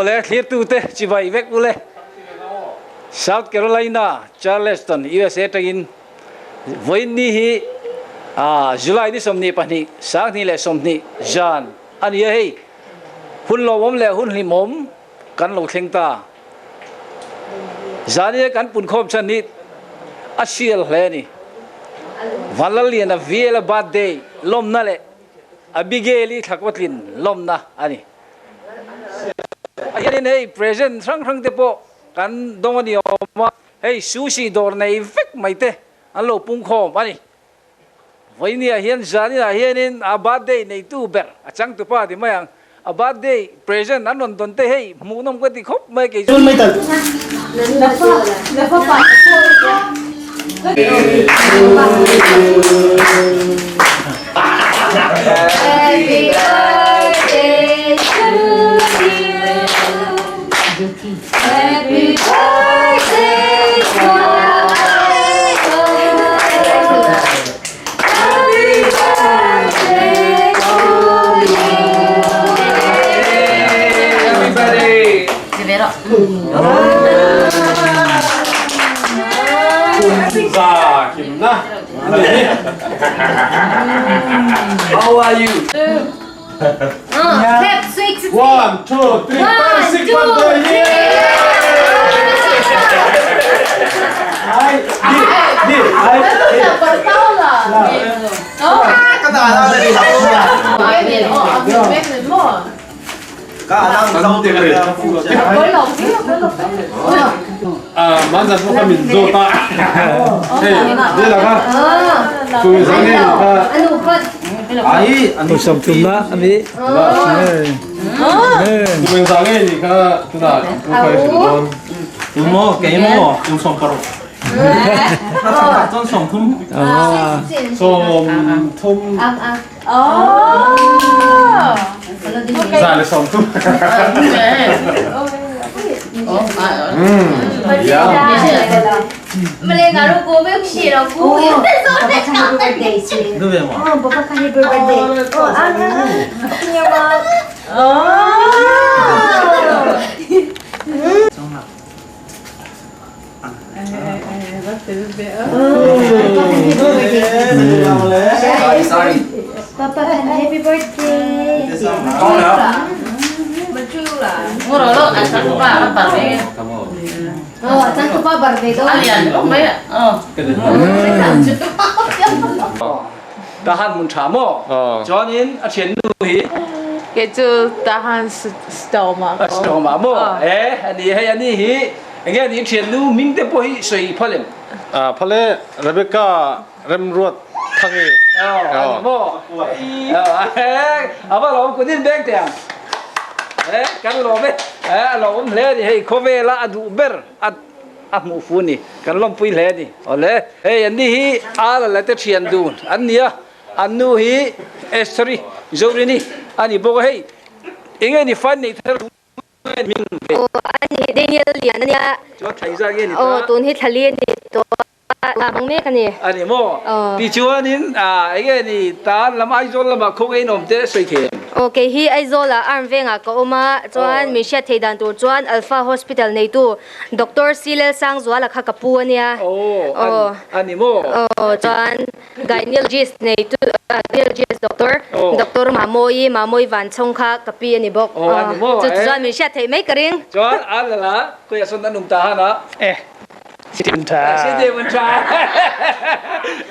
Awle thlirtute chibai vek ule. South Carolina, Charleston, usa atangin vawiin ni hi July ni 22, 2020 zan a ni a hei. Hun lawmawm leh hun hlimawm kan lo thleng ta. Zania kan punkhawm chhan hi a sial hle a ni. Vanlalliana Viela birthday lawmna leh Abigail-i thlakawtlin lawmna a ni. Hianin hei present hrang hrang te pawh kan dawng a ni awm a, hei sushi dawr nei vek mai te an lo pungkhawm a ni. Vawinia hian zaninah hianin a birthday neitu ber a changtupa ti mai ang, a birthday present an rawn dawn te hei hmuhnawm ka ti khawp mai kei chu. How are you? Clap, six, One, two, three, five, six, one, two, Happy birthday. Tahan mun tha maw? Chuanin a thiannu hi Kei chu Tahan Stoma ko. Stoma maw? E ani hei ani hi enge ni thiannu hming te pawh hi sawi phal em? Phal e Rebecca Remruat Thangi. Ani maw? A va lawm kutin beng teh ang. E kan lawm e. A lawmawm hle a ni hei khawvela a duh ber a a hmuh fu a ni. Kan lawmpui hle a ni. Awle, hei an ni hi Ala la te thian dun an ni a, an nu hi Estheri Zorini a ni bawk a, hei enge ni fan neih thar nge ni hming ve? Aw a ni, Daniel Lian a nia. Chuan thlai zat nge ni ta? Aw tun hi thlali a ni tawh a, a hmang mek a ni. A ni maw? Aw. Tichuanin enge ni tan lam Aizawl lamah khawngaih in awm te sawi thei em? Aw kei hi Aizawlah arm vengah ka awm a, chuan min hriat theih dan tur chuan Alpha Hospital neitu Doctor Silel Sangzuala kha ka pu a nia. Aw, a ni maw? Aw, chuan gyneologist neitu, gyneologist doctor, Doctor Mamawii, Mamawii Vanchhawng kha ka pi a ni bawk. Aw, a ni maw? Chu chuan min hriat theih mai ka ring. Chuan a la la, khawiah sawn an awm ta han a. Eh, Sitim tha. Sitim tha.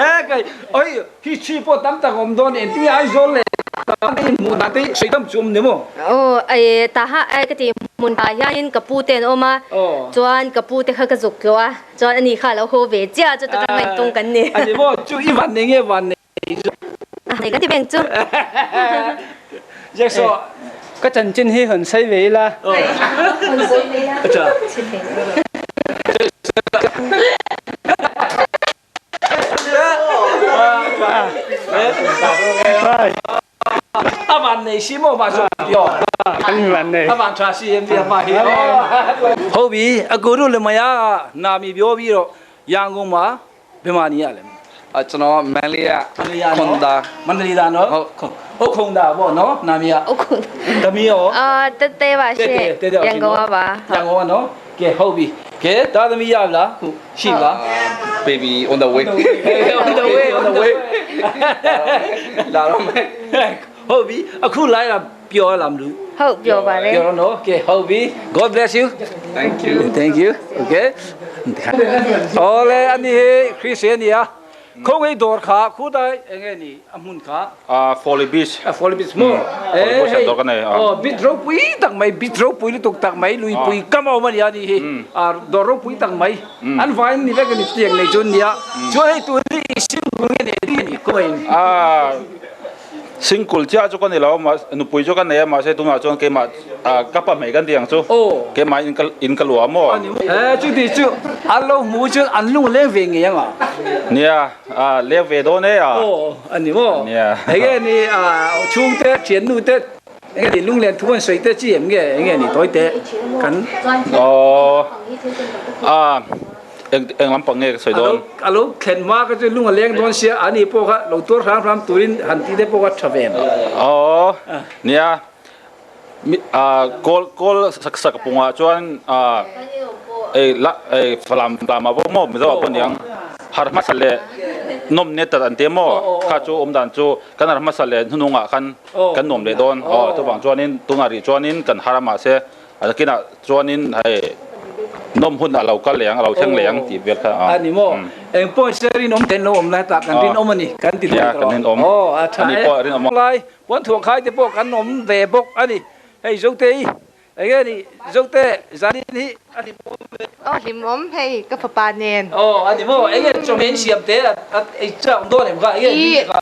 Eh, kai, oi, History pawh tam tak a awm dawn engtin nge Aizawl leh Tahan te inhmuh dan te sawi tam chu awm ni maw? Aw eh Taha eh ka ti hmun ah hianin ka pu te an awm a chuan ka pu te kha ka zuk tlawh a chuan ani kha a lo haw ve chiah a chuta tanga intawng kan ni. A ni maw? Chu i van nei nge van nei chu? Nei kan ti veng chu. Jack saw. Ka chanchin hi hawn sawi ve ila. Hawn sawi ve ila. Acha. A van nei si maw mah zawk ti aw. Kan van nei. A van tha si em ti ma hi. Hobi a guru le maya na mi bio bi ro yangung ma bemani alem. ကျွန်တော်မန္တလေးကခွန်ဒါ မန္တလေးသားနော်ဟုတ်ခုံတာပေါ့နော်နာမည်က ဟုတ်ခုံ သမီးရော အာတဲတဲပါရှင် တဲတဲ ရန်ကုန်ကပါ ရန်ကုန်ကနော်ကဲဟုတ်ပြီကဲသားသမီးရလားခုရှိလား baby on the way on the way on the way လာတော့မယ် ဟုတ်ပြီအခုလိုက်တာပျော်လားမလို့ ဟုတ်ပြောပါလေ ပျော်တော့နော်ကဲဟုတ်ပြီ God bless you thank you Thank you. Okay. Ole ani he Christian ya. Khong ei dor kha khu dai enge ni amun kha อ่า Folly Beach a folly bit mo. Folly Beach dor ka nei, ah. Oh bit ro pui tak mai bit ro pui lu tuk tak mai lui pui kam au ma ya ni he. A dor ro pui tak mai. An vain ni vek ni tiang nei chun nia. Chu hei tu ni sim nge ne ni ko in. อ่าซิงกุลจ้าจุกันนี่แล้วมาหนูปุยจุกันเนี่ยมาเสตุมาจนเกมาอ่ากับปะเมกันเตียงจูเกมาอินกอินกลัวมั้ Eh chu ti chu an lo mu chu an lung leng ve nge yang a. เนี่ยอ่าเลี้ยเวโดเนี่ยอ่ะ Oh ani mo. Yeah. Enge ni a chung te thian nu te enge ni lung len thu an soi te chi em nge enge ni toi te kan อ๋ออ่าเอ็งเอ็งลำปังเงสวยโดน alo khen ma ka chu lung leng don sia ani po kha lo tur ram ram turin han ti te po ka thaven อ๋อเนี่ยมิอ่าโกลโกลสักสักปุงอ่ะจวนอ่าเอ้ละเอ้ฟลามฟลามาบ่มไม่ต้องปนยังฮาร์มาสเลนมเนี่ยตัดอันเตมอข้าจูอมดันจูกันฮาร์มาสเลนุ่งอ่ะกันกันนมเลยโดนอ๋อตัวบางจวนนี้ตุงอารีจวนนี้กันฮาร์มาเซอันกินอ่ะจวนนี้ให้นมหุ่นอ่ะเราก็เลี้ยงเราเชิงเลี้ยงตีเวียดค่ะอ๋อ ani mo eng po se rin om ten lo om lai ta kan rin om ani kan ti Ya, kan rin om. oh a tha Ani po rin om. lai pon thuang khai te po kan om ve bok ani hei zo te enge ni zo te zani ni ani mo อ๋อหิมอมให้กับปาเนน oh ani mo enge chomen siam te a ei cha om don em ka enge ni ka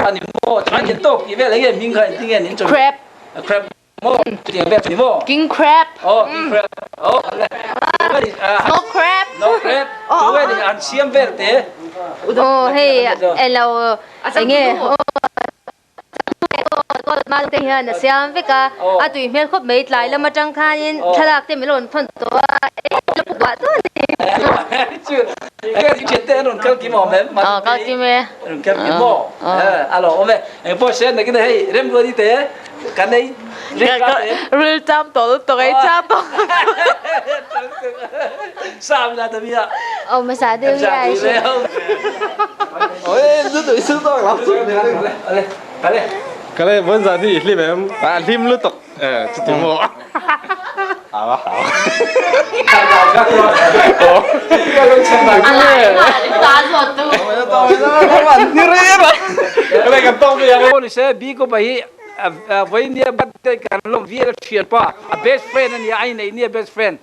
ani mo chan chen tok ti vel enge ming kha ti nge nin chom crab crab mo ti vel ni mo king crab oh king crab oh no crab no crab tu ve ni an siam vel te โอ้เฮ้ยเอเราเงี้ยโอ้ก็มาเตเฮียนะเสียมเวกาอะตุยเมลคบไม่ไหลแล้วมาจังคายินทะลักเตมิลอนทนตัวเอ๊ะแล้วปวดตัวนี่ chu enge ti chen te ron kal ki mo mem อ๋อก็กินเม ron kal ki mo eh alo ome eng po sen na ki hei rem go di te kan nei ก็ริลจำตัวตัวไอ้จ้าตัว sam la ta mia โอ้มาสาดูยายสิ โอ้ยรู้ตัวซื้อต้องรับซื้อ ale ale ก็เลยวันจันทร์ที่รีบแบบอ่าริมรู้ตกเออจุดที่โม เอาวะเอา อะไรตาสดตัว ก็เลยกันต้องไปยัง Paul se bi ko bai voi nia bat te kan lom vi la thian pa a best friend ani ai nei nia best friend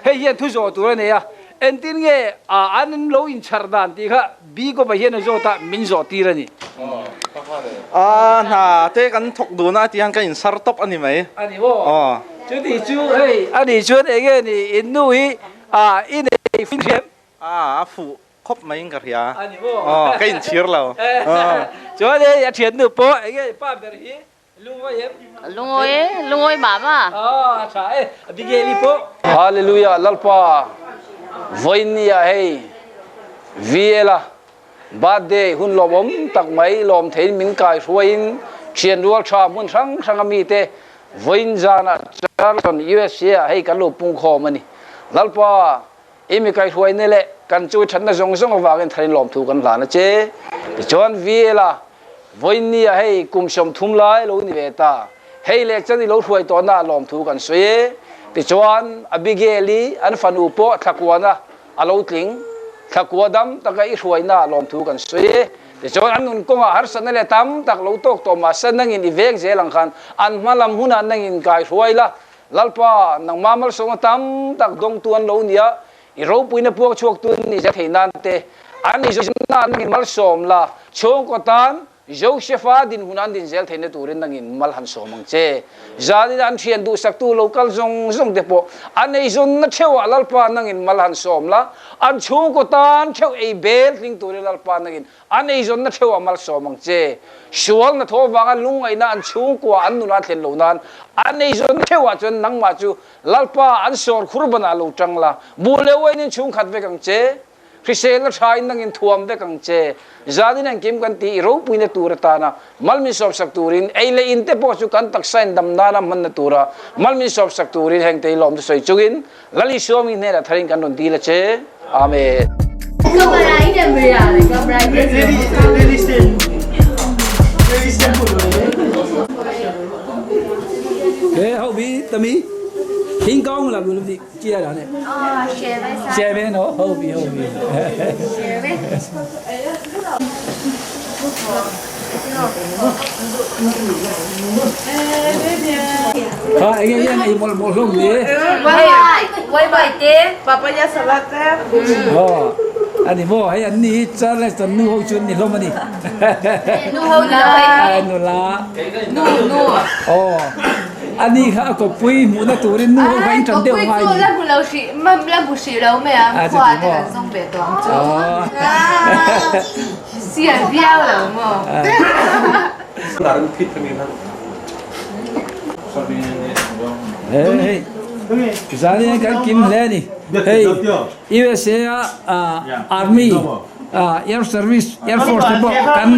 hei hian thu zo tur ani a entin nge a an lo in char dan ti kha bi ko bai hian zo ta min zo tir ani อ่าหาเตกันถกดูนะที่ฮันกันอินซาร์ตบอันนี้ไหม ani wo อ๋อ chu ti chu hei ani chuan enge ni in nu hi a in ei fin thiam อ่าฝูครบไหมกับเฮีย ani wo อ๋อก็อินเชียร์เราอ๋อ chuan ei a thian nu po enge pa ber hi lung wa yem ลุงโอ้ยลุงโอ้ยหมามา Ah, tha e. Abigail po. Hallelujah, lalpa. Voinia hei. Viela. Birthday hun lomom tak mai lom thein min kai hruain thian rual tha mun thang thang ami te voin jana Charleston USA hei kan lo pung khom ani lalpa imi kai hruai ne le kan chu than na zong zong awangin tharin lom thu kan hlan a che ti chuan viela voinia hei kum som thum lai lo ni ve ta hei lek chan i lo hruai to na lom thu kan sui ti chuan abigaili an fanu po thlakuana alo tling thlakua dam taka i hruai na lom thu kan sui ti chuan an nun konga har san le tam tak lo tok to ma san nangin i vek zelang khan an hmalam huna nangin kai hruai la lalpa nang mamal song tam tak dong tuan lo nia i ro puina puak chuak tun ni ja theinan te an ni na nangin mal som la chong ko tan Josepha din hunan din zel theina turin nangin mal han somang che zanin an thian du sak tu local zong zong te po an ei zon na thewa lalpa nangin mal han som la an chung ko tan theu ei bel tling turin lalpa nangin an ei zon na thewa mal somang che sual na tho wanga lung ai na an chung ko an nu na thlen lo nan an ei zon thewa chon nang ma chu lalpa an sor khurbana lo tang la bu le wai nin chung khat ve kang che Hriselna tha in nangin thuam vek ang che. Zanin engkim kan tih i ropuina tur atana mal min sawpsak turin ei leh in te pawh chu kan taksa in dam nana hmanna tura mal min sawpsak turin heng te i lawm te sawi chungin Lal Isua mi hnenah tharin kan rawn dil a che. Amen. He ho bi tami hing kong la lu di chia la ne. Che ve no ho bi ho bi. Ha enge hian ei mawlh mawlh hlawm ni. Wai te papaya salad te. Aw ani maw hei an ni hi Charles tan nu ho chu an ni hlawm ani. Nu ho ni lo hei. Nula. Nu nu. Aw ani kha a kawppui hmuhna turin nu ho kha in tan deuh ngai ni. Kawppui chu la hmu lo hrih la hmu hrih lo mai a khua te kan zawng ve tawh ang chu. Sial viau lo maw? Hei zan hian kan kim hle a ni. Hei USA a Army Air Service Air Force te pawh kan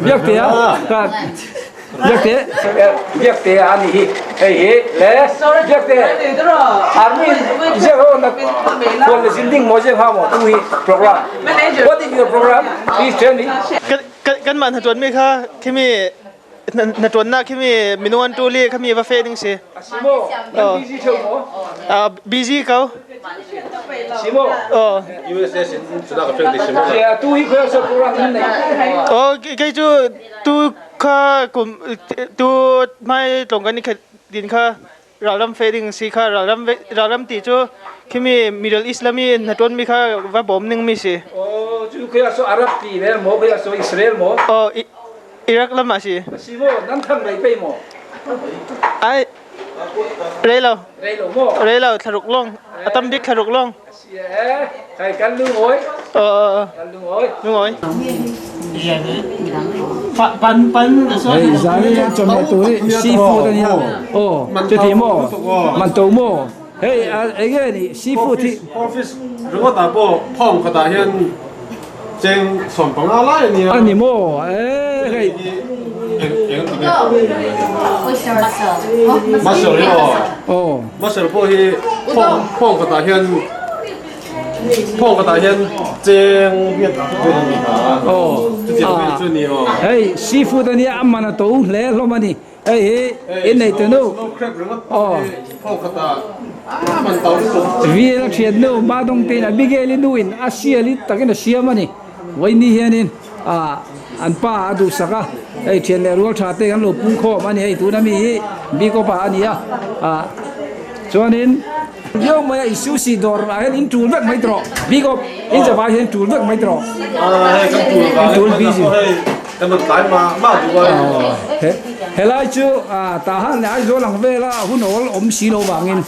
biak teh a ka biak teh biak teh a ni hi hei hi le biak teh Army ziak ho na kual le zin ding maw ziak ha maw tu hi program What is your program? Please tell me. Kan mah hna mi kha khimi na tuannak khimi minung an tul i khami va fe ding si. Simo, busy theu mo? Busy ko. Simo. Oh. USA sin suna ka fek di simo. Ya tu hi khoya so program nan nei. Oh, kei chu tu kha kum tu mai tlong kan ni khat din kha Ralram fe ding si kha ralram ralram ti chu khimi Middle East lami hnaṭuan mi kha va bawm ning mi si. Oh cu khi ah so Arab ti vel maw khi ah so Israel maw? Oh Iraq lam ah si. Si maw nan thang rei pei maw? Ai rei lo. Rei lo maw? Rei lo thlaruk long a tam bik thlaruk long. Si eh kai kan lungawi. Oh kan lungawi. Lungawi. Pan pan Hei zan hi chawhmeh tur hi seafood a nia aw chuti maw man to maw hei enge ni seafood hi Office ringawt ah pawh phawng khatah hian cheng 15 lai a nia a ni maw e hei eng eng mussel hi aw aw mussel pawh hi phawng phawng khatah hian Phawng khatah hian cheng hian vel a ni a, chutiang vel chu a ni aw. Hei seafood a nia a man a to hle hlawm a ni. Hei hi innei tu nu. Snow crab ringawt pawh hi phawng khatah a man to lutuk. Vil a thian nu Madawng tein Abigail i nuin a sial i takin a siam a ni. Vawiini hianin an pa a duhsak a, hei thian leh rual tha te kan lo pung khawm a ni. Hei tuna mi hi Bikopa a ni a, chuanin. Viau mai a i sushi dawr ah hian in tul vek mai tawh bik awp in zavai hian tul vek mai tawh hei kan tul vang in hman ah pawh hei kan rawn tlai mah mah duh a helai chu tah han leh Aizawl ang vela hun awl awm si lo vangin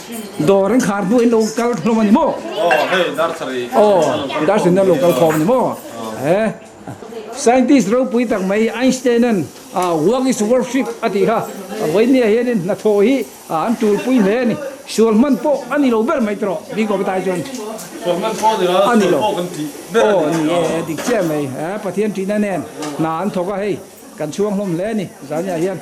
dawr an khar hnu in lo kal hlawm a ni maw aw hei darchari aw darchari an lo kal khawm a ni maw he Scientist ropui tak mai Einstein-a'n work is worship a tih kha vawinia hianin hnathawh hi A an tulpui hle a ni. Sual hman pawh a ni lo ber mai tawh bik awm tai chuan. Sual hman pawh a ni lo, A ni sual lo. pawh kan tih ber a Aw ni. ni e, dik chiah mai. He Pathian tihna nen hna an thawk a hei kan chhuang hlawm hle a ni zaniah hian.